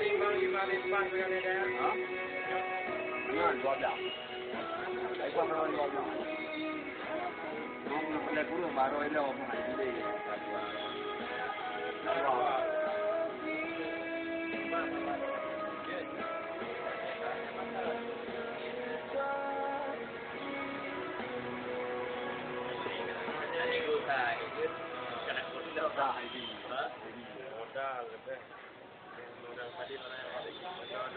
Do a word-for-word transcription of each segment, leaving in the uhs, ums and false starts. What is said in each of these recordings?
Hah? Nyan, dua belas. Ai, gua baru dua belas. Mau kena pandai kurung, baru ada orang main deh. Modal lebih. Modal tadi mana yang paling modal?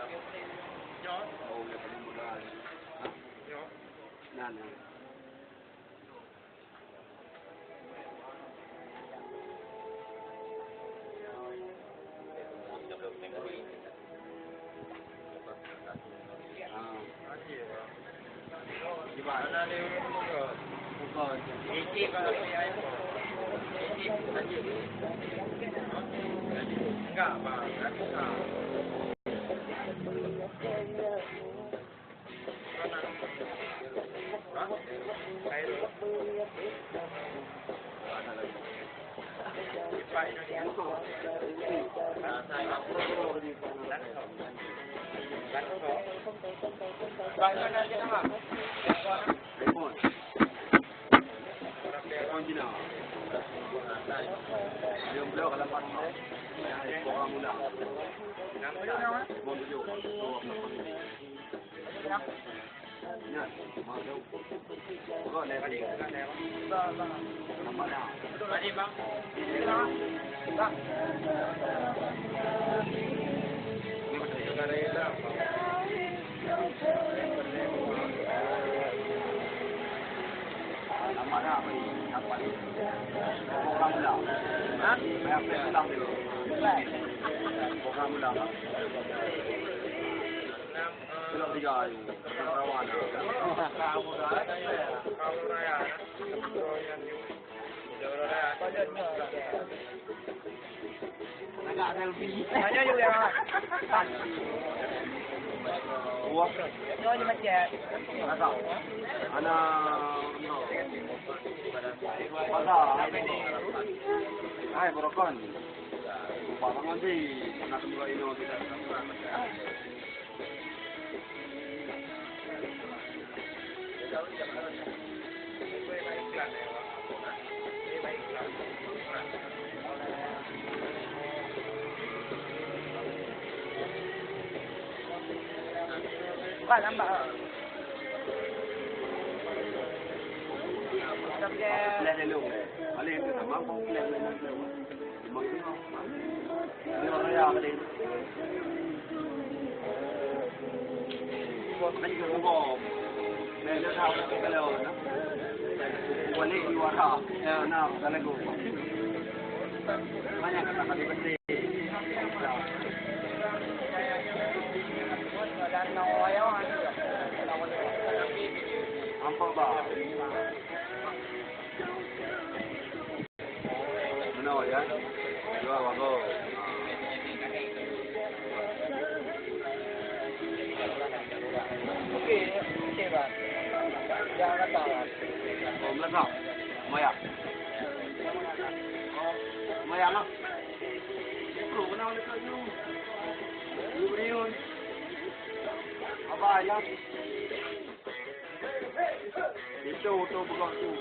Nyoh. Oh, yang paling modal. Nyoh. Nah, nah. Hai, barokon. Upah bangon sih, pernah kedua ino kita. Bukan lambat. Tapi dia Nampak, bah? Meunoe, ya. Dua bagoe. Okey, okey, bah. Jangan kata, bah. Oh, meulakah? Maya. Oh, maya lah. Bro, kenapa dekat you? You beriun. Apa, ya? Itu, tu, pegang tu.